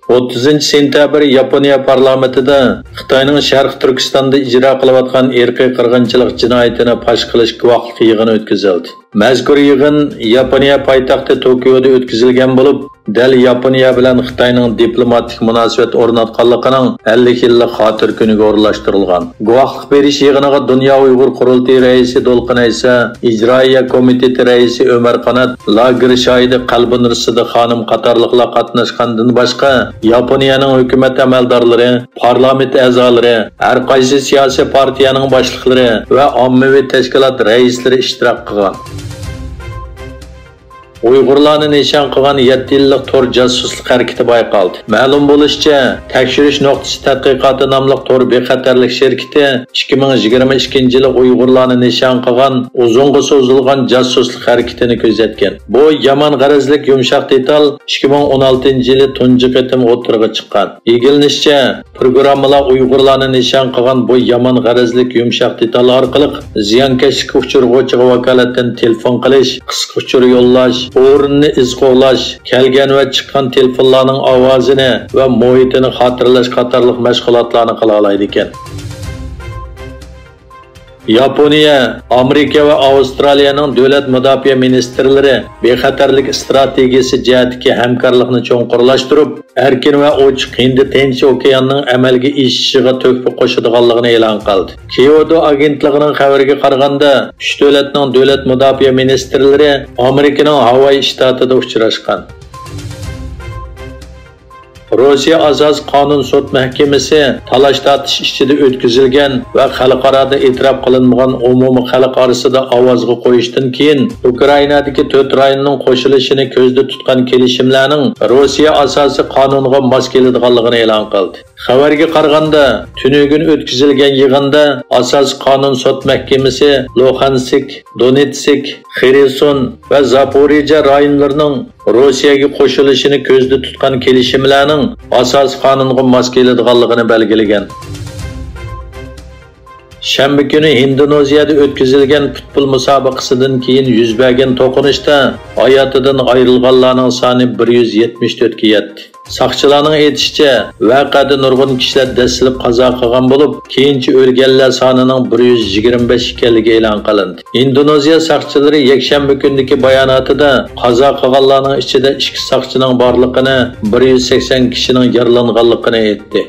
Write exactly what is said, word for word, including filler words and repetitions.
ئوتتۇزىنچى سېنتەبىر ياپونىيە پارلامېنتىدا خىتاينىڭ شەرقىي تۈركىستاندا ئىجرا قىلىۋاتقان ئىرقىي قىرغىنچىلىق جىنايىتىنى پاش قىلىش گۇۋاھلىق يىغىنى ئۆتكۈزۈلدى. مەزكۇر يىغىن ياپونىيە پايتەختى توكيودا ئۆتكۈزۈلگەن بولۇپ، دەل ياپونىيە بىلەن خىتاينىڭ دىپلوماتىك مۇناسىۋەت ئورناتقانلىقىنىڭ ئەللىك يىللىق خاتىرە كۈنىگە ئورۇنلاشتۇرۇلغان. گۇۋاھلىق بېرىش يىغىنىغا دۇنيا ئۇيغۇر قۇرۇلتىيى رەئىسى دولقۇن ئەيسا، ئىجرائىيە كومىتېتى رەئىسى ئۆمەر قانات، لاگېر شاھىتى قەلبىنۇر سىدىق خانىم قاتارلىقلار قاتناشقاندىن باشقا، ياپونىيەنىڭ ھۆكۈمەت ئەمەلدارلىرى، پارلامېنت ئەزالىرى، ھەر قايسى سىياسىي پارتىيەنىڭ باشلىقلىرى ۋە ئاممىۋى تەشكىلات رەئىسلىرى ئىشتىراك قىلغان. ئۇيغۇرلارنى نىشان قىلغان يەتتە يىللىق تور جاسۇسلۇق ھەرىكىتى بايقالدى. مەلۇم بولۇشىچە، تەكشۈرۈش نۇقتىسى تەتقىقاتى ناملىق تور بىخەتەرلىك شىركىتى ئىككى مىڭ يىگىرمە ئىككىنچى يىلى ئۇيغۇرلارنى نىشان قىلغان ئۇزۇنغا سوزۇلغان جاسۇسلۇق ھەرىكىتىنى كۆزەتكەن. بۇ يامان غەرەزلىك يۇمشاق دېتال ئىككى مىڭ ئون ئالتىنچى يىلى تۇنجى قېتىم ئوتتۇرىغا چىققان. ئىگىلىنىشىچە، پروگراممىلار ئۇيغۇرلارنى نىشان قىلغان بۇ يامان غەرەزلىك يۇمشاق دېتال ئارقىلىق زىيانكەشلىككە ئۇچرىغۇچىغا ۋاكالەتتىن تېلېفون قىلىش، قىسقا ئۇچۇر يوللاش، ئورۇننى ئىز قوغلاش، كەلگەن ۋە چىققان تېلېفونلارنىڭ ئاۋازىنى ۋە مۇھىتىنى خاتىرىلەش قاتارلىق مەشغۇلاتلارنى قىلالايدىكەن. ياپونىيە، ئامېرىكا ۋە ئاۋسترالىيەنىڭ دۆلەت مۇداپىئە مىنىستىرلىرى بىخەتەرلىك ئىستراتېگىيەسى جەھەتتىكى ھەمكارلىقنى چوڭقۇرلاشتۇرۇپ، ئەركىن ۋە ئوچۇق ھىندى تىنچ ئوكياننىڭ ئەمەلگە ئېشىشىغا تۆھپە قوشىدىغانلىقىنى ئېلان قىلدى. كيودو ئاگېنتلىقىنىڭ خەۋىرىگە قارىغاندا، ئۈچ دۆلەتنىڭ دۆلەت مۇداپىئە مىنىستىرلىرى ئامېرىكىنىڭ ھاۋاي شتاتىدا ئۇچراشقان. روسىيە ئاساسىي قانۇن سوت مەھكىمىسى تالاش-تارتىش ئىچىدە ئۆتكۈزۈلگەن ۋە خەلقئارادا ئېتىراپ قىلىنمىغان ئومۇمىي خەلق ئارىسىدا ئاۋازغا قويۇشتىن كېيىن، ئۇكرائىنادىكى تۆت رايوننىڭ قوشۇلۇشىنى كۆزدە تۇتقان كېلىشىملەرنىڭ روسىيە ئاساسىي قانۇنىغا ماس كېلىدىغانلىقىنى ئېلان قىلدى. خەۋەرگە قارىغاندا، تۈنۈگۈن ئۆتكۈزۈلگەن يىغىندا ئاساسىي قانۇن سوت مەھكىمىسى لۇھانسك، دونېتسك، خېرسون ۋە زاپورىژە رايونلىرىنىڭ روسىيەگە قوشۇلۇشىنى كۆزدە تۇتقان كېلىشىملەرنىڭ ئاساسىي قانۇنغا ماس كېلىدىغانلىقىنى بەلگىلىگەن. شەنبە كۈنى ھىندونېزىيەدە ئۆتكۈزۈلگەن پۇتبول مۇسابىقىسىدىن كېيىن يۈز بەرگەن توقۇنۇشتا ھاياتىدىن ئايرىلغانلارنىڭ سانى بىر يۈز يەتمىش تۆتكە يەتتى. ساقچىلارنىڭ ئېيتىشىچە، ۋەقەدە نۇرغۇن كىشىلەر دەسلەپ قازا قىلغان بولۇپ، كېيىنچە ئۆلگەنلەر سانىنىڭ بىر يۈز يىگىرمە بەش ئىكەنلىكى ئېلان قىلىندى. ئىندونېزىيە ساقچىلىرى يەكشەنبە كۈنىدىكى باياناتىدا قازا قىلغانلارنىڭ ئىچىدە ئىككى ساقچىنىڭ بارلىقىنى، بىر يۈز سەكسەن كىشىنىڭ يارىلانغانلىقىنى ئېيتتى.